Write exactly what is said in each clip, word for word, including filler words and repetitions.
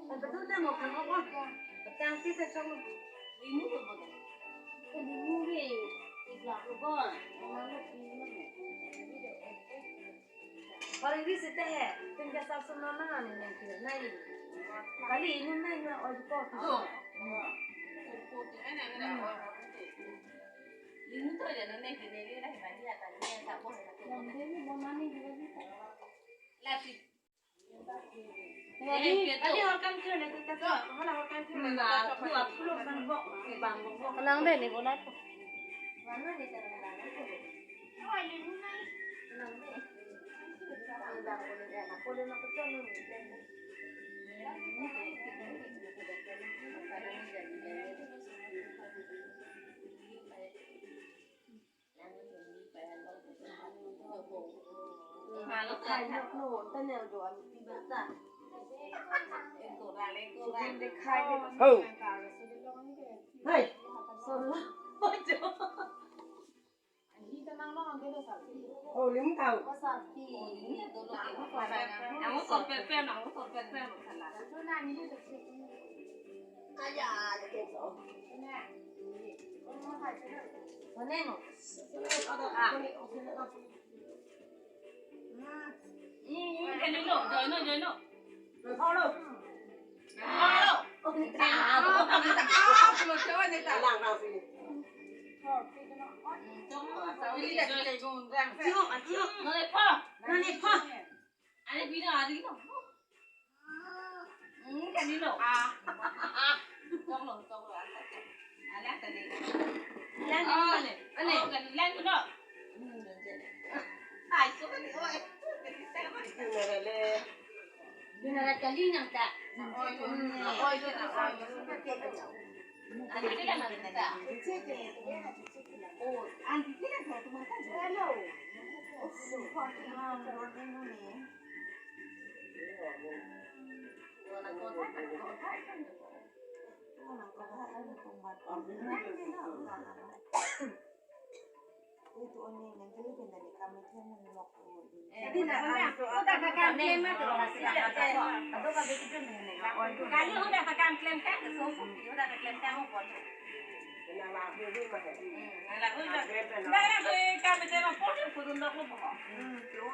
Betul na mo kan ko. Petang sih saya cuma. Ini tuh bukan. Ini mungkin. Ibu aku kan. Mana sih mana? Hari ini sih teh. Tinggal satu nama ni yang kira nai. Kali ini nai na oi ko. Tuh. Hmm. Ini tuh aja nai kini ni lah bagi atas ni tak boleh. Yang ini mau nani juga bisa. Lagi. Kalang deh ni bonat. Ho. Hai. Solo. Oh, lim tau. Ang usor perpen, ang usor perpen. Aya, ada keso. Mana no? Ah. Hmm, hmm, kani lo, join lo, join lo. Join lo. Join lo. Oh, ni ta. Ah, oh, ni ta. Ah, oh, ni ta. Lang, lang, sini. Hmm, join lo. Join lo. Join lo. Join lo. Nani pa? Nani pa? Are bina ari lo. Hmm, kani lo. Ah. Tong lo, tong lo, ala, ala tadi. Lang, oh, lang, lang. Oh, kani lang lo. Hmm, lang. Ai, so kani, oi. Kani saya mah. Bina ra kali nang ta. Oi, oi, oi, oi. Hello. Jadi na, udah kakam klem ato, masih ada. Ato kabe itu nih. Kali udah kakam klem kan, so so udah kakam klem kan, mau foto. Hmm, ala udah. Dah lah, gue kami cuma foto, foto dok lo, pokok. Hmm, tuh.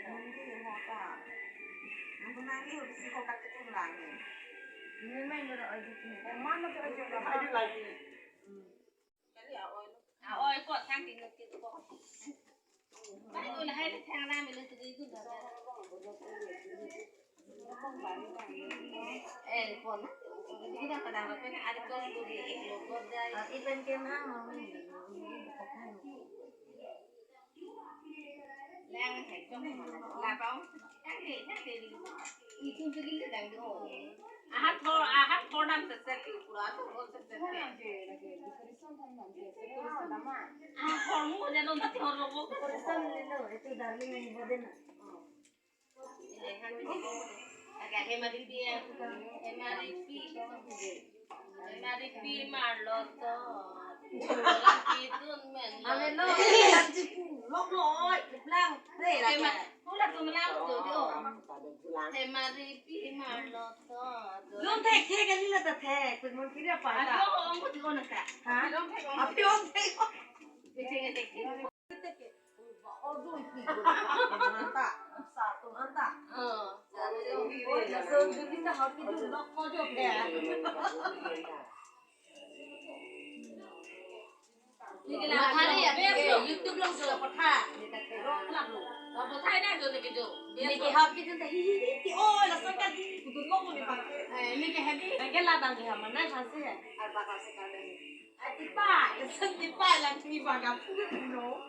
Nanti mau tak? Nanti nanti udah si kokak itu lagi. Ini main dulu aja sini. Mana tuh aja? Aja lagi. Hmm. Kali a-oi lo. A-oi ko thang tin lo ti ko. Bai ko lahai le thang na me lo tu tu da. Eh, ko na. Kita kadang apa ni, ada ko tu di, eh, lo ko da. Tapi pen ke ma ma. Lang hai jong ma la pau. Tang de, tang de di. Itu jadi ke dang do. Ahan thor, ahan thor nam set set ki pura tu thor set set ke. Ah, thor mu jalo thor lo. Itu darling ni bodena. Agak hemaripi ya, hemaripi. Hemaripi marlo to. Hemaripi dun men lo. Ame lo, anji pu, lok lo, oi, blang, re la. Hema, pula tu melang tu jo. Hemaripi marlo to. Lun thek thek kali la ta thek, pun mon kiri apa ta? Ajo, ong ko di ona ka. Ha? Api ong thek. Thek thek thek. Thek thek. Ba, oh, dun pi, dun pi, dun anta. Satu anta. Oh, satu. Oh, ya, so, jadi kita happy dun, lok ko jo, ya. Ini kena hari ya, eh, YouTube lang sudah pernah. Lok lang. Apa thai na jo lagi jo. Ini ke happy dun, hi, hi, hi, hi. Oh, langsung kan. Dun lok ko ni pa. Eh, ini ke happy. Lagi lah bang ke mana hasil ya? Arba hasil kan. Atipa, atipa lang ni bagam pulo.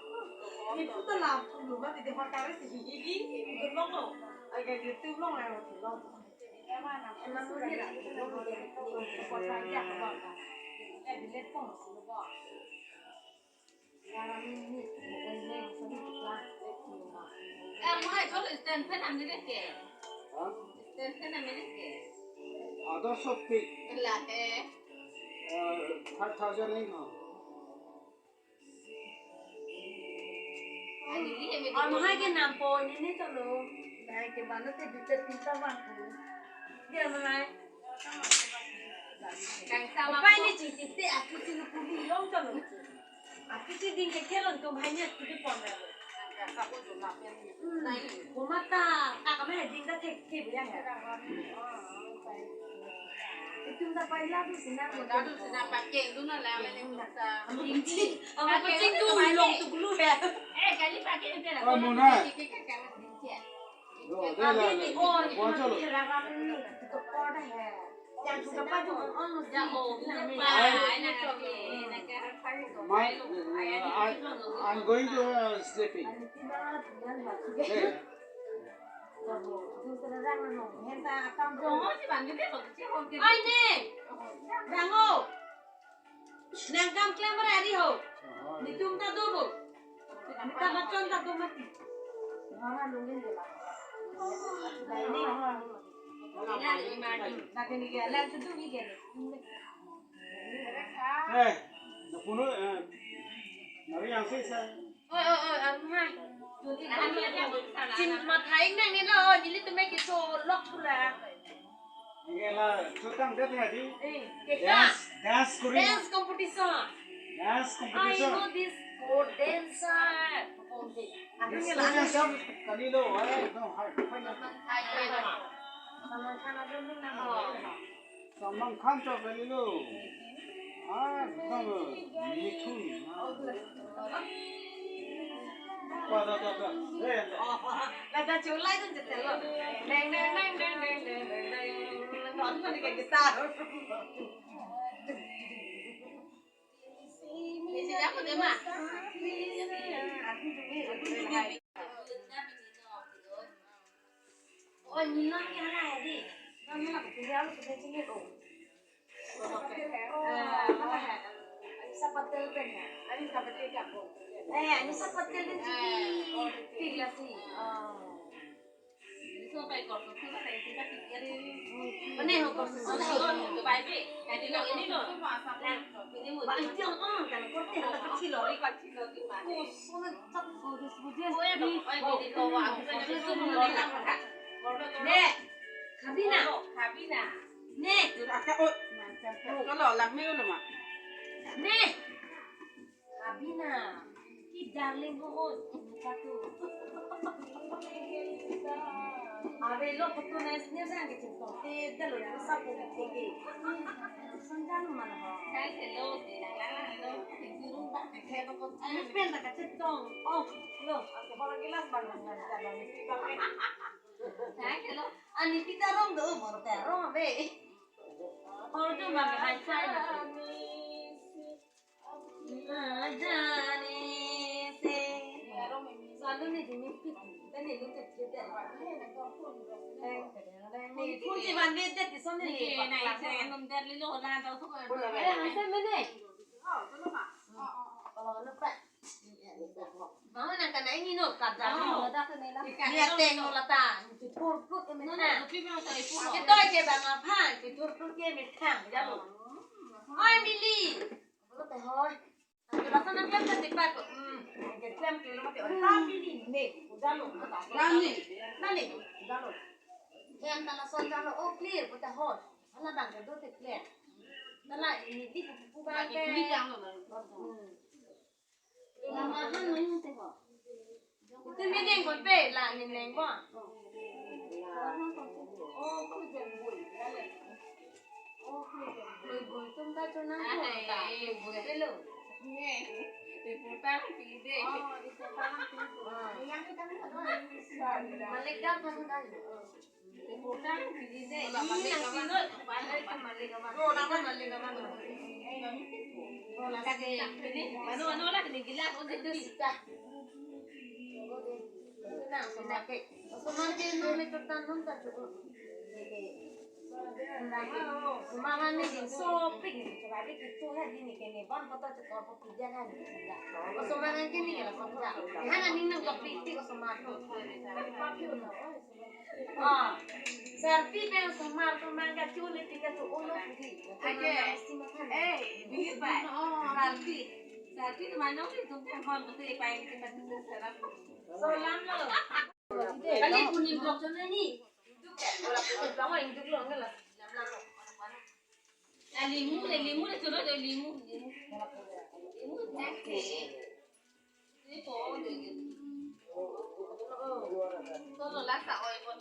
Ni puto lang pulo, mati de hotel si hi hi hi, puto long lo. Aga YouTube long lang pulo. Emang mo hira, puto lang pulo. Puto lang ya ko ba. Eh, bilet pong silo ba. Sekarang ini, ini, ini, ini. Eh, mo hai thol stand fan amni de ke. Ha? Stand fan amni de ke. Other shop pe. La he. Eh, five thousand hai na. Ani ni he me. Amahai ke nampo ini ni cholo. Nai ke mano te duta tinta bangku. Upai ni chingki te aku sini puli long tolo. Aku si ding ke kelon tum hanya tu di pon. Kumata, kaka me ding ta thek ke biya hai. Itum ta paila tu sina. Paila tu sina pakeng tu na la me ni kumta. Apa kucing tu long tu gulu ya. Eh, kali pakeng tu la. Oh, Mona. Lo, de la, la, la, pon cholo. Yang sudah padu on. Ya, oh, ya, I, I, I'm going to, uh, sleeping. Hey. Ai ne, Rango. Nang kam klem ra ri ho. Nitum ta do bo. Amitabh Bachchan ta do mati. Mama nungin de la. Ini. Ini ni mani. Lagi ni ke, lang tu ni ke. Eh, na puno, eh, nari yang sih sa. Oi, oi, oi, ang hai. Chin matha-ik nang ni lo, nelitum ke so lok pura. Nge la chotang det hadi. Eh, ke ka? Dance, dance kuri. Dance competition. Dance competition. I know this for dancer. This competition. Kali lo, eh, no, hai. Hai, hai, hai. Salman Khan ado nang. Salman Khan to kali lo. Ah, tang, Mithun. Pa da da da. Eh. Lata chulai tu jetel lo. Neng, neng, neng. Non tu ni ke guitar. Ni sini aku deh, Ma. Oh, ni non ke hala di. Non ni aku tinggal aku tinggal sini tu. Anisa Patel pen ya? Anisa Patel ya, Bu? Eh, Anisa Patel pen sini. Tigla si. Oh. Anisa pai kursus tu kan, Anisa pai kiri. Mana yang kursus tu? Kursus tu bai be. Jadi lo ini lo. Nah, ini mau. Ba, itu yang, oh, kan kursus yang kecil lo. Kecil lo di mana? Kursus yang tak kursus, kursus. Oh, ya, dong. Oh, ini lo, wah. Kursus tu mau bilang, Kak. Ne, Kabina. Kabina. Ne. Jur aka ot. Kalau lang ni ulo ma. Ne. Kabina. Ki darling ho ot. Katu. Abe lo putu nes ni sang ke chinto. Te dalo ni sa ko ke ke. Sanjan mana ho. Kai hello, te la la hello. Te guru ba ke ke ko. Ni pen ta ka chetong. Oh, lo. Aku orang gilas bang bang bang. Hai, hello. Ani pita rong do, bor ta rong be. Bor tu ma hai sai na. Na jani se. Selalu ni jini pit. Tadi lu tu cerita. Ni kunci mandi te tison ni. Ni na ise num der lilo na ta su ko. Eh, hai sai mene. Kalau lupa. Mama nang kana ini no kada. Ni ateng no lata. Pur pur ke mena. Kita ke bang apa? Pur pur ke mena. Jalo. Oi Mili. Lo te hoi. Ke basa nang klem te tipa ko. Hmm. Ke klem ke lo mati. Oi ta Mili ne. Jalo. Nani? Nani? Jalo. Yang tala son jalo. Oh clear. Kita hoi. Ala bang ke do te clear. Tala ini di pupu bang ke. Ini jang lo. Hmm. Lama han lo yung te ho. Ito ni neng ko pe, la ni neng ko. Oh, ko jen bui. Oh, ko jen bui, bui tum ka chunang ko ta. Bui bui pe lo. Ni, di putar ti de. Oh, di putar ti de. Yang kita ni. Malik dam kan kan. Ah, sarpi pen osomar pen bang kachule tika tu ulo pudi. Ake. Eh, bihis pai. Sarpi. Sarpi tu mano ni tum kan kon tu pai ni pai tu sarap. So lam lo. Kali puni blok chona ni. Limu le, limu le, choro le, limu, limu. Limu, solo lasa oi bon.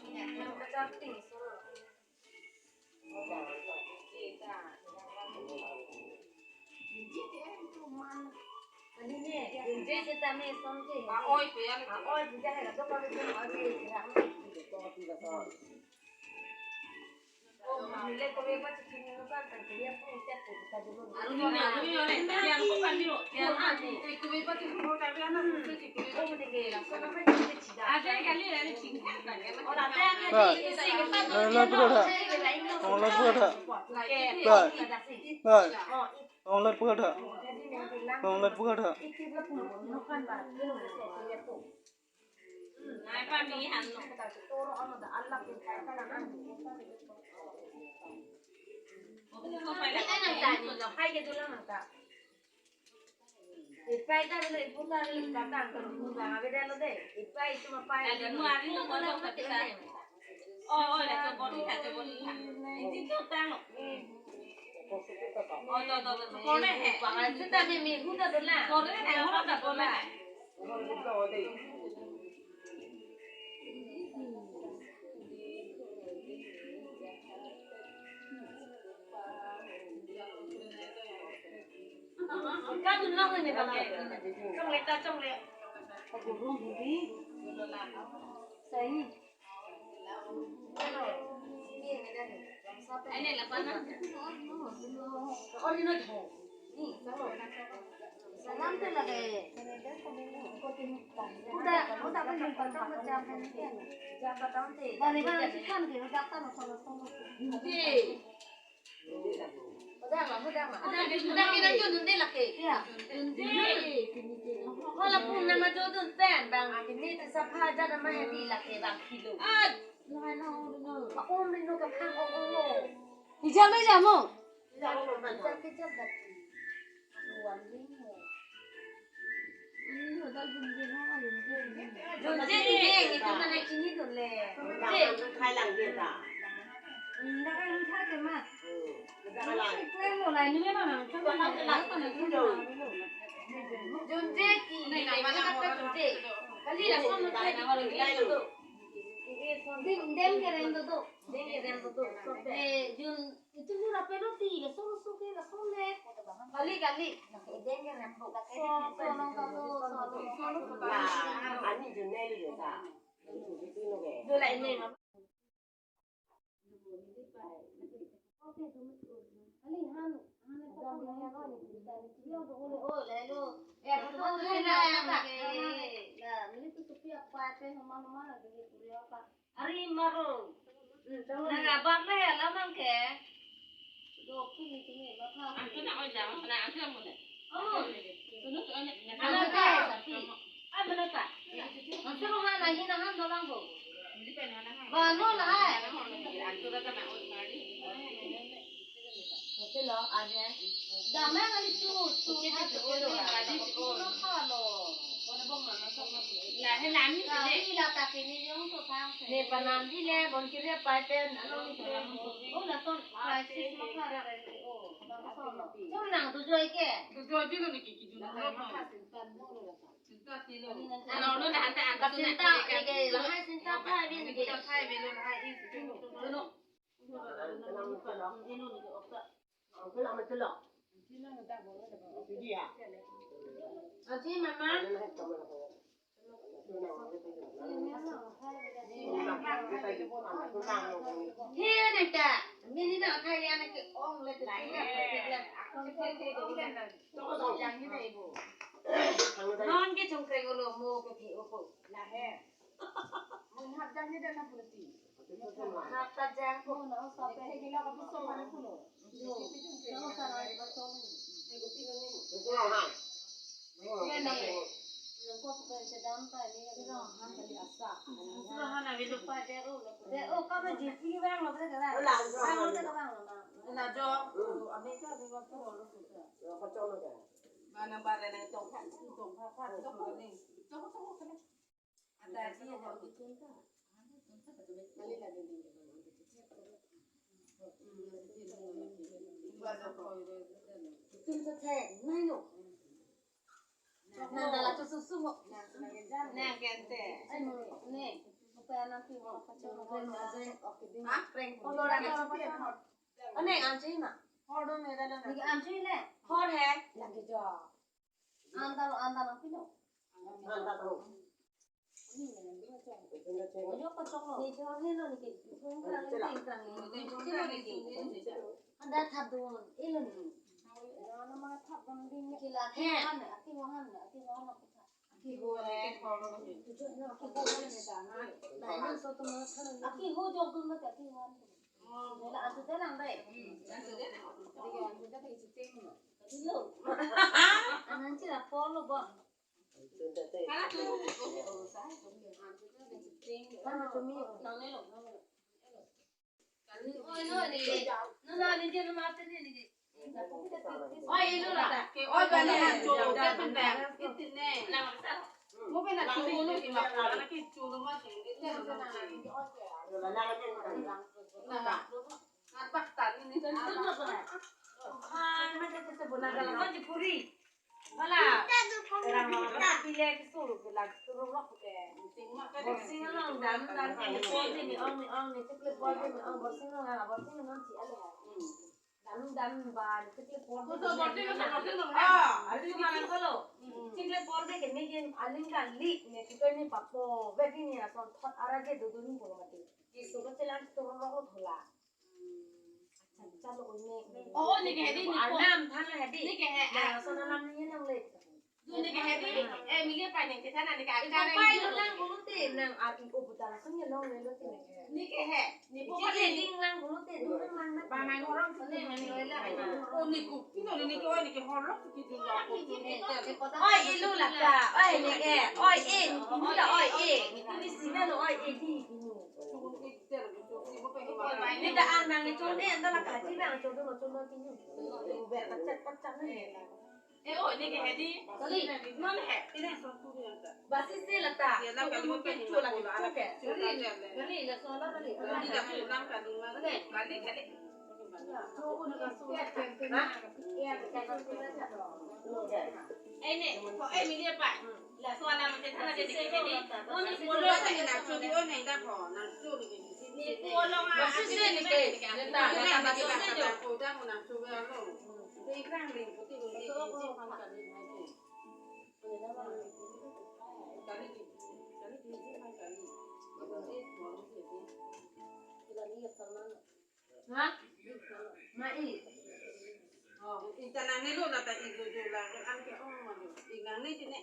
Hai. Hai, hai, pura tha. Hai, hai. Ong light pura tha. Ong light pura tha. Wala pun nama jodun pen bang. Ini tu sapha aja nama hadi lake bang kilo. Ba um rino ka khang ong ong lo. Ijam ijam mo. Ijam ijam dak. Dunde ni, itu mana kini dunle. Dunde. Khai lang dia ta. Dak kan khai ke ma. Dunde ki, ini mana kata dunde. Kali lason dunde ki. Deng, deng kerem do do. Deng kerem do do. Eh, jun, itu jun apa lo ti, lason lason ke, lason le. Kali, kali. Deng kerem do. So, so, nong kamu, so, so. Ani jun ne li ta. Jun lai ne. Ari maro. Nang abar le alam angke. Anke na oi jang, na anke mo le. Oh. Tunu tu ane. Ano ta? Ay, mana ta? Anke lo han, ahin han dolang bo. Ba no lahai. Anke ta na oi mari. Anke lo, ane. Damang ali chu, chu, chu, chu, chu, chu, no khalo. Lahai nami le. Lahai la ta kini jong to thang. Ne panam di le, bon kiri pai pen. Oh, lason crisis ma khara re. Oh, lason. Chom nang tu joi ke. Tu joi di lo ni ki ki jun lo. Sinta ti lo. Ano lo na hanta an. Ka sinta ke lahai sinta pa bin ke. Ka khai bin lo lahai is. Lo no. Aunty, mama. He neta, mini na kaya na ke ong le te. Non ke chongkre golo mo ke phi opo. Lahe. Mun hap jang ni dan na pulti. Hap ta jang ko. Mun na sa pe. He gila ka puso mana pulo. Yo. Na sa na ko. Lo ko pe sedang ta ni. Lo han kali asa. Lo han abi lo pa de ro lo. De o ka ba ji pi bang lo de ka. Bang lo de ka bang lo na. Na jo. Ami ka abi ko lo. Mana bare na tong khan tong khan tong ni. Tong tong khan. Ada ji ada bikin ka. Kali lagi ni. Tum sa thek, nai lo. Nang dala tu susu mo. Nang gente. Ai mo, ne. Apa yang nanti mo? Prank mo aja. Oke, ding. Hah? Prank mo. Kalau orang apa? Ane, anchi ma. Hor do me dala. Niki anchi le. Hor he. Lagi jo. Anta lo, anta lo, pino. Anta lo. Ni jo kachok lo. Ni jo ni lo niki. Kung kang ting kang ni. Kilo niki. Anta thap dun. Ilo ni. Kila he. Ati wahan, ati wahan, ati wahan. Ati wahan. Ati wahan. Ati ho jok dun mati ati wahan. Wala antu te lang dai. Antu te lang. Ati lo. Anang chira polo bon. Kala tu. Kala tu mi. Oi, no, ni. No, no, ni dia no mati ni, ni. Oi, ilo la. Oi, bani ancho, ke panda. Itine. Mo pe na chu lo di ma, na ki chu lo ma, ke te lo na. Na. Narbak tani ni. Hai, ma te te bona gala ko ji puri. Wala. Rang ma ta pile ki suru ke lag suru lok ke. Boxing along dam dam ke ni pon ni ong ni ong ni chukle bol ni ong boxing along ala boxing along si ala. Dam dam ba chukle bol. Ko to boxing along, boxing along. Ah, ari tu marang kolo. Chukle bol de ke ni game aling kali ni chukle ni papo. Bagi ni ason thot ara ke dudu ni bolo mati. Ki suru chelang suru lok thola. Oh, ni ke hedi, ni ko. Arnam than hedi. Ni ke he. Na, so na lam ni nang le. Du ni ke hedi. Eh, mili pa ni ke sana ni ke. Iko akar pai lo nang bulu te, nang ar iko buta langsung ya long le lo te. Ni ke he. Ni po ke ding lang bulu te, du nang lang na. Ba nang orang sini mani le la. Oh, ni ko. Ni ko ni ke, oh, ni ke horok ki ding la ko. Oi, ilu la ta. Oi, ni ke. Oi, eh, ni ko ta, oi, eh. Ni ko ni sina lo, oi, eh, di. Ni ta an nang ni chon, eh, anta la kaji nang chon, chon, chon, chon, chon. Ber kachat, kachat ni. Eh, oh, ni ke hedi. Kali. Non he. Ini satu dia ta. Basi se la ta. Ya, na kali mo pe ni chon la ko, chon ke. Kali, kali, la so la kali. Ni ta ko nang kali ma. Kali, kali. Ini, ko eh, mili apa? Laso alam ke thana de dikit ini. Oni polo ta ni nang chodi on nang ta pho, nang chodi ke. Ni polo ma. Basi se ni ke. Neta, neta, basi se jo. Ko ta ko nang chodi alo. Te ikrang ring ko ti ko ni ko ni si phan ka ni nai ke. Kali di, kali di si phan ka ni. Ko ni ko ni ke. Kila ni ya phan. Ha? Ma i. Oh, inta nang ni lo na ta i jo jo la an ke ong ma lo. Inang ni tine.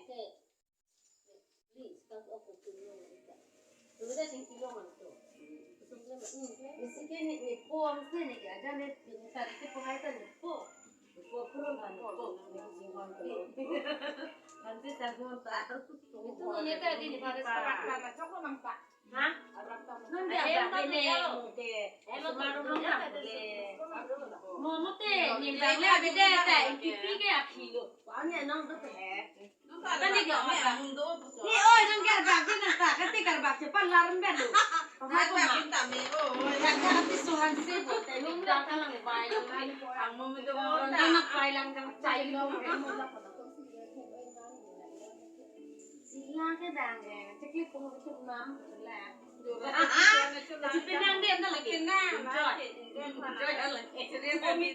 Please, start off with kilo. Sudah sing kilo man tu. Isi ke ni, ni po ang se ni ke aja ni, ni tadi ke po hai ta ni po. Ni po purun kan ni po. Ni sing hon ke. Nanti sa hon ta. Itu ni tadi ni pada sepakat. Karena coklat nampak. Ha? Nang dia ba ne mo te. Sumar nang dia ba ne. Mo mo te, ni ba ne ba de ta, ipi ke aphi lo. Ba ne nang do te. Kani ga ma ta. Ni oi nang gar ba de na ta, kati gar ba se pa lar mbe lo. Ba ba ta me o. Ya ka ti suhan se bo te, ni da ka lang ba yo. Ang mo me do ta. Ang mo me do ta. Chai lo. Sila ke dang ke, chekli pung ke nam la. Chekli nang dia na lagi. Enjoy. Enjoy lagi.